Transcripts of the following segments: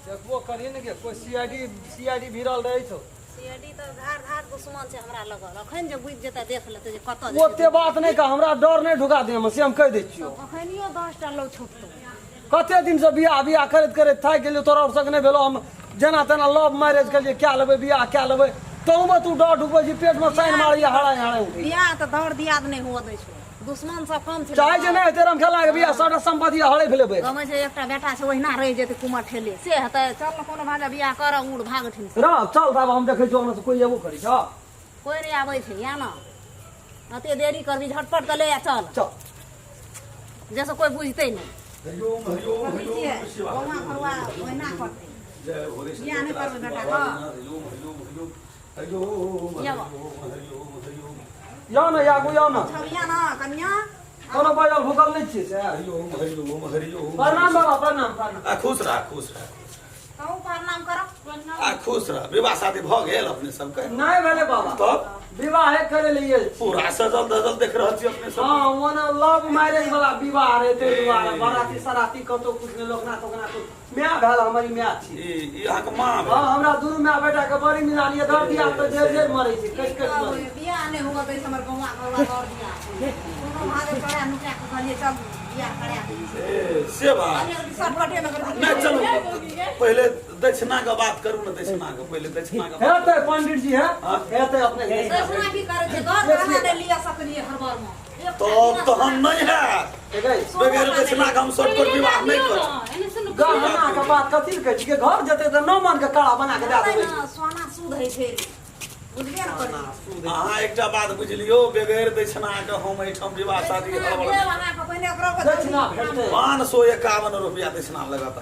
देखबो करी ने गे, कोई सीआईडी सीआईडी भिड़ल रहै छौ। सीआईडी तऽ धार धार दुश्मन छै हमरा लगल। अखन जे बुझि जेतै, देख लेतै जे कतऽ जेतै। ओते बात नहि कह, हमरा डर नहि ढुका दे, से हम कहि दै छियौ। अखनियो 10 टा लौ छुटतौ। कते दिन से बियाह बियाह करैत करैत थाकि गेलियौ, तोरा और संग नहि भेलो। हम जेना तेना लव मैरिज केलियै, कए लेबै बियाह, कए लेबै, तहूमे तू डर ढुकबै छी, पेटमे साइन मारैया, हराय हराय उठै। बियाह तऽ दौड़ दियाद नहि हुअ दै छौ, दुश्मन सब कम छै। चाहै छै नहि हेतै रमखेला के बियाह, सबटा सम्पत्ति हड़ैप लेबै। गमै छै एकटा बेटा छै, ओहिना रहि जेतै कुमर ठेले, से हेतै? चल ने कोनो भाजा बियाह कर, उड़ भाग ठिन। रह, चल तब हम देखै छियौ, ओना से कोइ एबो करै छौ? कोइ नहि आबै छै। या न अते देरी करबी, झटपट तऽ ले आ, चल। चल। जैसे कोइ बुझतै नहि। हरिओम हरिओम हरिओम शिवाय। बौआ घरुआ ओहिना करतै। जय भोले। बियाह नहि करबै बेटा के। हरिओम हरिओम हरिओम हरिओम। यौ। हरिओम हरिओम हरिओम। यौ ने, आगू यौ ने। छबिया न कनिया। कोनो बजल भूखल नहि छियै से। हरिओम हरिओम हरिओम। प्रणाम बाबा, प्रणाम प्रणाम। आ खुश रह, खुश रह। कहूँ प्रणाम करब। आ खुश रह। विवाह शादी भऽ गेल अपने सबके? नहि भेलै बाबा। तब? विवाह करे लिए छी। पूरा सजल धजल देख रहल छी अपने सब। हाँ, ओना लव मैरिज वाला विवाह रहे, ताहि दुआरे बराती सराती कतौ कुछ नहि, लोकना तोकना कुछ। माय भेल हमर, ई माय छी। ई ई अहाँके माँ भेल? हाँ, हमरा दुनू माय बेटा के बड़ी मिलान ये। दर्द दिया तऽ जेल जेल मरै छै, कटि कटि मरै छै। बियाह नहि हुअ दै छै हमर गौआ घरुआ दौड़ दिया। कोनो भागे चढ़ा नुका के कहलियै, चल बियाह करा दै छी। ए, से बात। कहलियै शॉर्टकटे मे कर। नहि, चलू, पहिले दक्षिणा के बात करू ने, दक्षिणा के, पहिले दक्षिणा के बात। हेतै पंडित जी, है हाँ? हेतै अपने। दक्षिणा की करै छै? घर गहना नहि लिअ सकलियै हड़बड़ मे। तब तहन नहि हैत। ठीक है। बगैर दक्षिणा के हम शॉर्टकट विवाह नहि करब। गहना के बात कथी लए कहै छी? घर जेतै तऽ 9 मन के कड़ा बना के दए देबै। सोना शुद्ध होइ छै, बुझबे ने करै। अहाँ एकटा बात बुझलियौ, बगैर दक्षिणा के हम एहिठाम विवाह शादी हड़बड़ देब अहाँके पहिने ओकरो के। दक्षिणा भेटतै। 551 रुपया दक्षिणा लगत।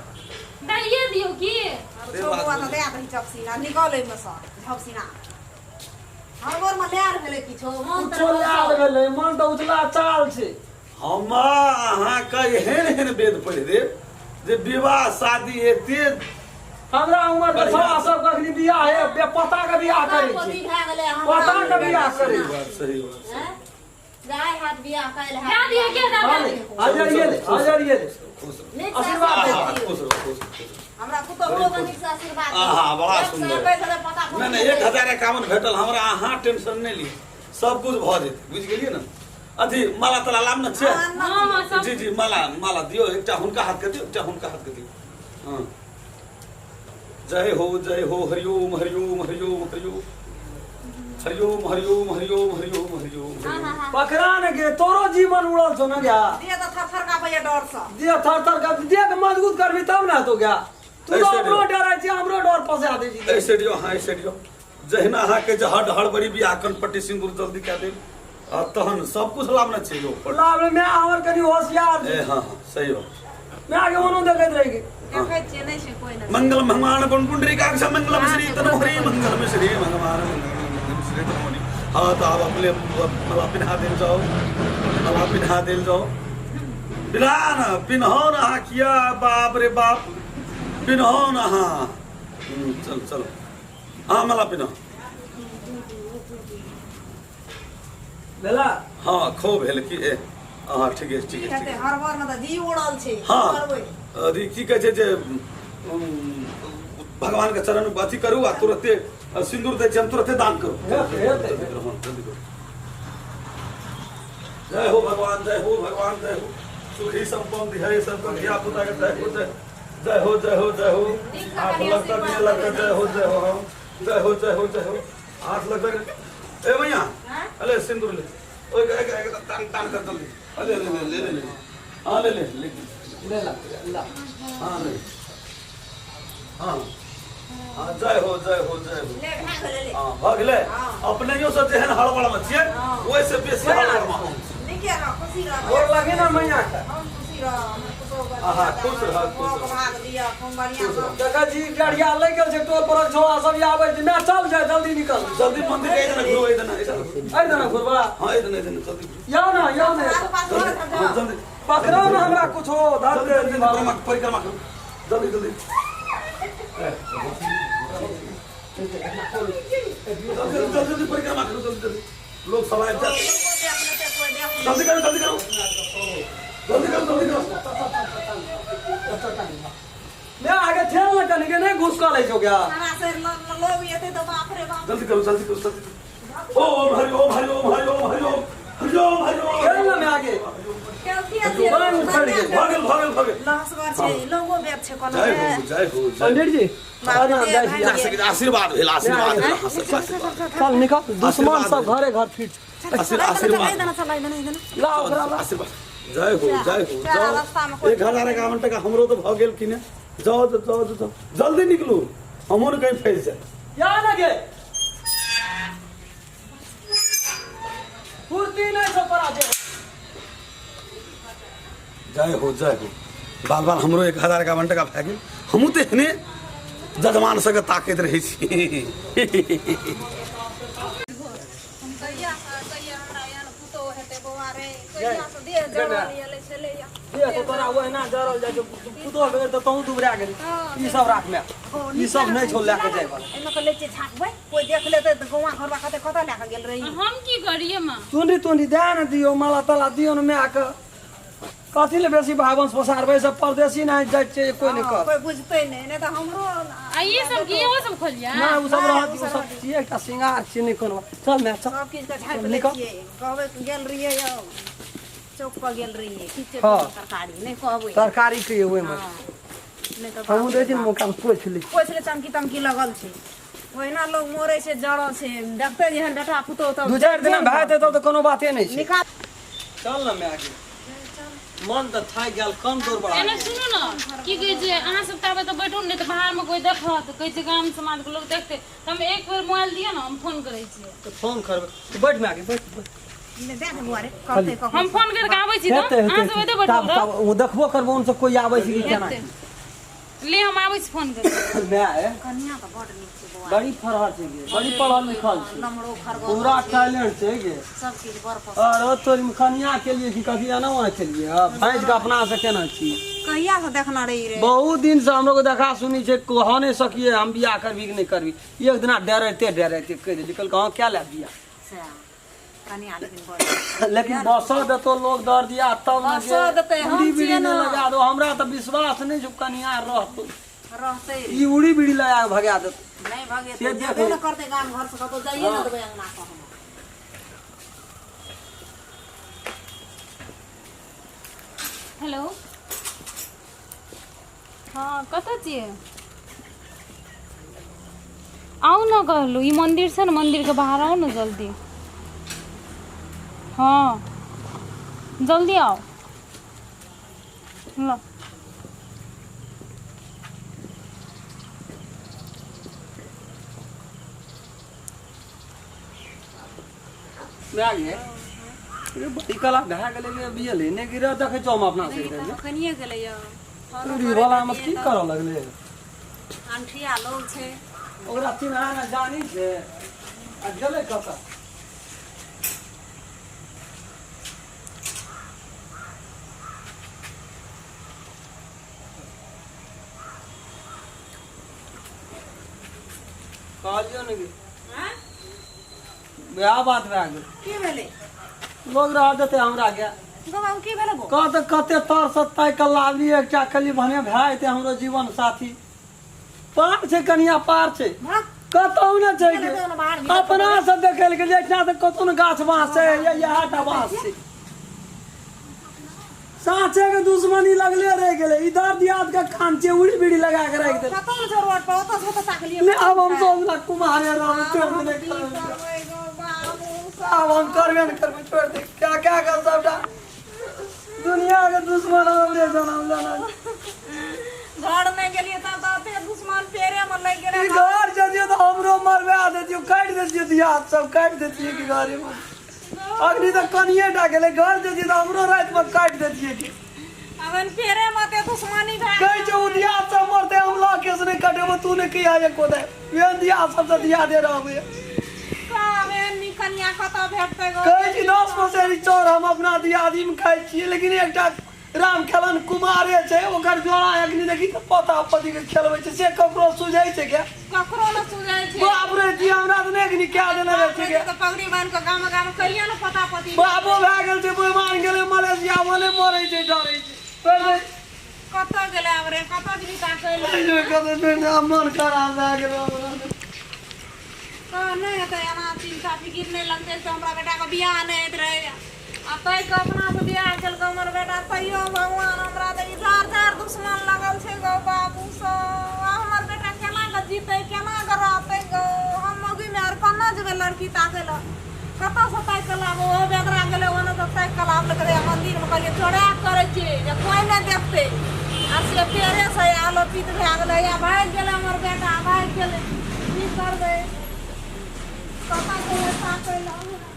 दैये दियौ की? से बात बौआ तऽ बुझलियौ। दए दही चपसीना, निकल एहिमे सँ झपसीना। हड़बड़ मे लए गेलै किछो मन कुछो लए गेलै, मन तऽ उजला चाल छै। हम अहाँके एहन एहन वेद पढ़ि देब जे विवाह शादी एते हमरा उमर के बढ़िया। छौड़ा सब कखनी बियाह हे बेपता के बियाह करै पोती छै, भए गेलै हमरा। पता के बियाह करै सही छै। बात, सही बात। हैं? जाय हाथ बियाह काल्हि दए हाथ। दियौ के दादा? हजर ये ले, हजर ये ले। खुश रहू। नीक से आशीर्वाद दे। आहा, आशीर्वाद दियौ। खुश रहू, खुश रहू, खुश रहू। हमरा पुतोहुओ के नीक से आशीर्वाद दियौ। आहा, बड़ा एक सए सुंदर। 21,000 पता। नहि नहि, 1051 भेटल हमरा। अहाँ टेंशन नहि लिअ, सब कुछ भऽ जेतै, बुझि गेलियै ने? अथी माला ताला लाब ने छै। हाँ, हाँ हाँ, सब। जी जी, माला माला दियौ, एकटा हुनका हाथ के दियौ, एकटा हुनका हाथ के दियौ। हाँ, जय हो, जय हो। हरिओम हरिओम हरिओम हरिओम हरिओम हरिओम हरिओम हरिओम हरिओम। हाँ हाँ हाँ। पकड़ा ने गे, तोरो जीवन उड़ल छौ ने गया। दिया तऽ थर थर काँपैया डर सँ। दिया थर थर कर देख, मजबूत करबी तब ने हेतौ गया। तू तो ऐसे अपनो दियौ। डरै छी, हमरो डर फंसा दै छी। ऐसे दियौ, हाँ, ऐसे दियौ। जहिना अहाँके जे हड़ हड़बड़ी बियाह, कनपट्टी सिन्दूर जल्दी कए देब आ तहन सब कुछ लाबने छै यौ। लाभ में हमर कनि होशियार ए हाँ हाँ, सही बात। मैं आगे ओनो देखैत रहि गेल। देखै छियै, नहि छै कोइ नहि। मंगलम भगवान पुंडरीकाक्ष मंगलम श्री तनोहरि मंगलम श्री भगवान मंगलम श्री तनोहरि। हाँ, तऽ आब अपने माला पिन्हा देल जाओ, माला पिन्हा देल जाओ। पिन्हा न, पिन्हौ न अहाँ। किया, बाप रे बाप, पिन्हौ न अहाँ। चल चल, हाँ, माला पिन्हौ। भेला। हाँ, खूब भेल की। ए हाँ, ठीक है, ठीक की है। हेतै? ठीक है। हड़बड़ मे तऽ जी उड़ल छै। की हाँ। करबै? अथी की कहै छै जे भगवान के चरण अथी करू आ तुरते सिन्दूर दै छी हम, तुरते दान करू। हेतै, हेतै। जल्दी करू, हाँ, जल्दी करू। जय हो भगवान, जय हो भगवान, जय हो। सुखी संपन्न है सबके धिया पुता के। जय हो, जय जय हो, जय हो, जय हो। हाथ लगता नहीं लगता। जय हो, जय हो, हाँ, जय हो, जय हो, जय हो। हाथ लगता। ए भैया। हाँ? अरे सिंदूर ले, ओए एक एक दान दान कर जल्दी। अरे ले ले ले ले ले, हाँ, ले ले ले। ले ला ला। हाँ, ले, हाँ हाँ, जय हो, जय हो, जय हो। ले, भए गेलै, ले। हाँ, भऽ गेलै। हाँ। अपनैयो से जेहन हड़बड़ मे छियै, हाँ। ओहिसँ बेसी हड़बड़ मे हम छी। नीके रह, खुशी रह। गोर लगी ना मैया के। हम खुशी रह, हमर पुतोहु के। आहा, खुश रह, खुश रह। भाग दिअ, खूब बढ़िआँ खुश रह। सँ। देखै छी, गढ़िया लागि गेल छै, टोल परक छौड़ा सब आबै छै। मैं चल जाए, जल्दी निकल। जल्दी मंदिर के एहि घुरो, एहि दने, एहि दने घुरो। एहि दने घुरबा? हाँ, एहि दने, एहि दने, जल्दी घुरो। यौ ना, यौ ने। आसपास घर जल्दी, सब हाँ, जाओ। जल्दी। पकड़ो ना हमरा कुछो धर। जल्दी जल्दी, परिक्रमा परिक्रमा करू, जल्दी जल्दी, जल्दी जल्दी जल्दी परिक्रमा करू, जल्दी जल्दी, लोग सब आबि जायत। कोइ देख लेतै, कोइ देख लेतै। जल्दी करू, जल्दी करू, जल्दी करू, जल्दी करू। मैं आगे ठेल ना कनी। ने नहि घुस कऽ लै छौ क्या सारा शरीर लोग एतै तऽ बाप रे बाप। जल्दी करू, जल्दी करू, जल्दी करू। ओम हरि ओम हरि ओम हरि ओम हरि ओम हरि ओम हरि ओम। चल ना मैं आगे। केलती उखड़ गेल। भऽ गेल, भऽ गेल, भऽ गेल। लहसगर छै, लोगो बेच छै कोनो। जय हो, जय हो, जय। पंडित जी, प्रणाम, जाइ छी। आशीर्वाद भेल, आशीर्वाद भेल अहाँ सबके, आशीर्वाद। चल निकल, दुश्मन सब घरे घर फिट। आशीर्वाद। ला ओकरा ला। आशीर्वाद, जय हो, जय हो। चल, जाओ। रास्तामे कोइ 1051 टका हमरो तऽ भऽ गेल कि ने? जाओ तऽ जाओ तऽ जाओ, जल्दी निकलू, हमहूँ ने कहीं फँसि जाए। या ना गे फुर्ती नहि छौ तोरा दे। जय हो, जय हो। बाल बाल हमरो 1051 टका भए गेल। हमहूँ तऽ एहने जजमान सबके ताकैत रहै छी। हम कहिया से कहिया हमरा एहन पुतोह हेतै बौआ रे, कहिया से देह जरल एलै छलैया। देह तऽ तोरा ओहिना जरल जाइ छौ, पुतोह बेर तऽ तहूँ दुबरा गेली। ई सब राख मे, ई सब नहि छौ लए के जाय वाला। एहिमे के लै छियै छाँकबै, कोइ देख लेतै तऽ गौआँ घरवा कहतै कतऽ लए कऽ गेल रही। हम की करियै माँ? चुनरी तुनरी दए ने दियौ, माला ताला दियौ ने मायके। कथी ले बेसी भाय वंश पसारबै? सब परदेसी नहि जाइ छै, कोइ नहि कर कोइ बुझतै नहि, नहि तऽ हमरो। आ ई सब की, इहो सब खोलियै? नहि, ओ सब रहत, ओ सब छियै, एकटा सिंगार छियै, नहि कोनो। चल माय, चल। सब किछु के झाँपि लै निकल। छियै। कहबै गेल रहियै यौ, चौक पर गेल रहियै, की छै? हँ। तरकारी नहि कहबै। तरकारी के ओहिमे नहि तऽ हमहूँ दै छी ने मौका, पोछि लै छी। पोछि ले, चमकी तमकी लगल छै, ओहिना लोग मरै छै, जड़ल छै, देखते जेहन बेटा पुतोह तब 2-4 दिना भए जेतै तब तऽ कोनो बाते नहि छै। निकाल। चल ने माय गे, मन तऽ थाकि गेल, कम दौड़ बढ़ा। एना सुनू ने, की कहै छै, अहाँ सब ताबे तऽ बैठू, नहि तऽ बाहरमे कोइ देखत, कहै छै गाम समाजके लोक देखतै। तऽ हम एक बेर मोबाइल दिअ ने, हम फोन करै छियै। तऽ फोन करबै तऽ बैठ माय गे, बैठ बैठ। दे दे बुआ रे, करतै कखनो। हम फोन करके आबै छी। तऽ हेतै अहाँ हेतै सब एतै तब बैठल तब रहब। ओ देखबो करबो, उनसँ कोइ आबै छै कि केना। हेतै, ले हम आबै छी फोन करके। माय, कनिया तऽ बड नीक छै बौआ। बड़ी फरहर छै गे, बड़ी पढ़ल लिखल छै। लमरो खरगो पूरा टैलेंट छै गे। सब चीज बड़ पसंद। अरे तोरी में कनिया के लिए कि कथी आना वहाँ के लिए भैंस के अपना से केना छी। कहिया से देखना रही रे? बहुत दिन से हमरो के देखा सुनी छै, कह नहीं सकिए हम बियाह करबी कि नहीं करबी। एक दिना डरते डरते कह देली, कहलकै हाँ क्या ले बियाह। सएह कनिया लेकिन बड़ लेकिन बसऽ देतो लोग दर दिया तब ने। बसऽ देतै, हम उड़ी बीड़ी छियै नहि ने। लगा दो, हमरा तऽ विश्वास नहि छै कनिया रहतो। रहतै रे। ई उड़ी बीड़ी लगा के भगा देतो। नहि भगेतै। से देख जेबे ले। ने करतै गाम घर से, कतौ जाइए ने देबै अंगना से हम। हेलो, हँ, कतऽ छियै? आउ ने कहलहुँ, ई मन्दिर छै ने, मन्दिरके बाहर आउ ने जल्दी। हँ, जल्दी आउ। ल। भए गेलै रे, बड़ी कला भए गेलै रे, बियलै नहि गिरह देखै छौ हम अपना से। कनिए गेलै यौ। तोरी वाला मे की करऽ लगलै? अंठिया लोग छै। ओकरा चिन्हा ने जानी छै आ गेलै कतऽ? कहलियौ ने कि वएह बात भए गेल। की भेलै? लोग रह देतै हमरा के। गौ बाबू, की भेलै गो? कह तऽ कते तर से ताकि कऽ लाबली एकटा, कहली भने भए जेतै हमरो जीवन साथी। पार छै कनिया, पार छै। भाग। कतहु ने छै गेलै गे। तऽ बाहर भीतर। अपना से देखै लए गेलियै, एकटा तऽ कतहु ने गाछ बाँस छै या इएह टा बाँस छै। साँचे के दुश्मनी लगले रहि गेलै। इधर दियाद के कान छै, उड़ी बीड़ी लगा के राखि देल। कतौ ने छै रोड पर, ओतऽ से ओतऽ ताकलियै। ले आब हम सोचला कुमारे रहब, छोड़ देने की करबै। करबै गौ बाबू? आब हम करबे ने करबै, छोड़ दे। क्या क्या कर, सबटा दुनिया के दुश्मन हमरे जनम लेना। घर नहि गेलियै तब तऽ एते दुश्मन पेरे मे लागि गेलै। ई घर जदियो तऽ हमरो मरवा देतियो, काटि देतियो, दियाद सब काटि देतियै कि घरे मे। अखनी तऽ कनिये टा गेलै, घर जदियो तऽ हमरो राति मे काटि देतियै कि। अखन पेरे मे एते दुश्मनी भए। कहै छै ओ दियाद सब मरतै हम लऽ केस नहि कटेबो, तू नहि कहिया एको दे। एहन दियाद सब तऽ दिया दे रहबै। कब एहन नीक कनिया कतऽ भेटतै गौ? कहै छी 10 पसेरी चाउर हम अपना दियादीमे खाइ छियै, लेकिन एकटा राम खेलन कुमारे छै, ओकर जोड़ा एखनी देखी तऽ पोता पोती के खेलबै छै, से ककरो सुझै छै के? ककरो ने सुझै छै। बाप रे, जी हमरा तऽ नहि एखनी कए देने रहै छै के। तऽ पगड़ी बान्हि कऽ गाम गाम कहिया ने पोता पोती। बाबो भए गेल छै, बेमान गेलै मलेशिया, मले मरै छै, डरै छै। कतऽ गेलै आब रे? कतऽ जेबही ताकै लए। मन खराब भए गेल हमरा। हँ, नहि हेतै एना चिन्ता फिकिर नहि लगतै तऽ हमरा बेटाके बियाह नहि होइत रहै आ ताहि कऽ अपनासँ बियाह केलकै हमर बेटा तैयो भगवान हमरा तऽ ई झाड़ झाड़ दुश्मन लगल छै गौ बाबू सब आ हमर बेटा केना कऽ जीतै केना कऽ रहतै गौ हम मौगीमे आर कोना जेबै लड़की ताकै लए कतऽसँ ताकि कऽ लाबू ओहो बेदरा गेलै ओने तऽ ताकि कऽ लाबलकै रहै मन्दिरमे कहलियै चोरा कऽ करै छियै जे कोइ नहि देखतै आ से पेड़ेसँ आलोपित भए गेलै आ भागि गेलै हमर बेटा भागि गेलै की करबै कतऽ जेबै ताकै लए।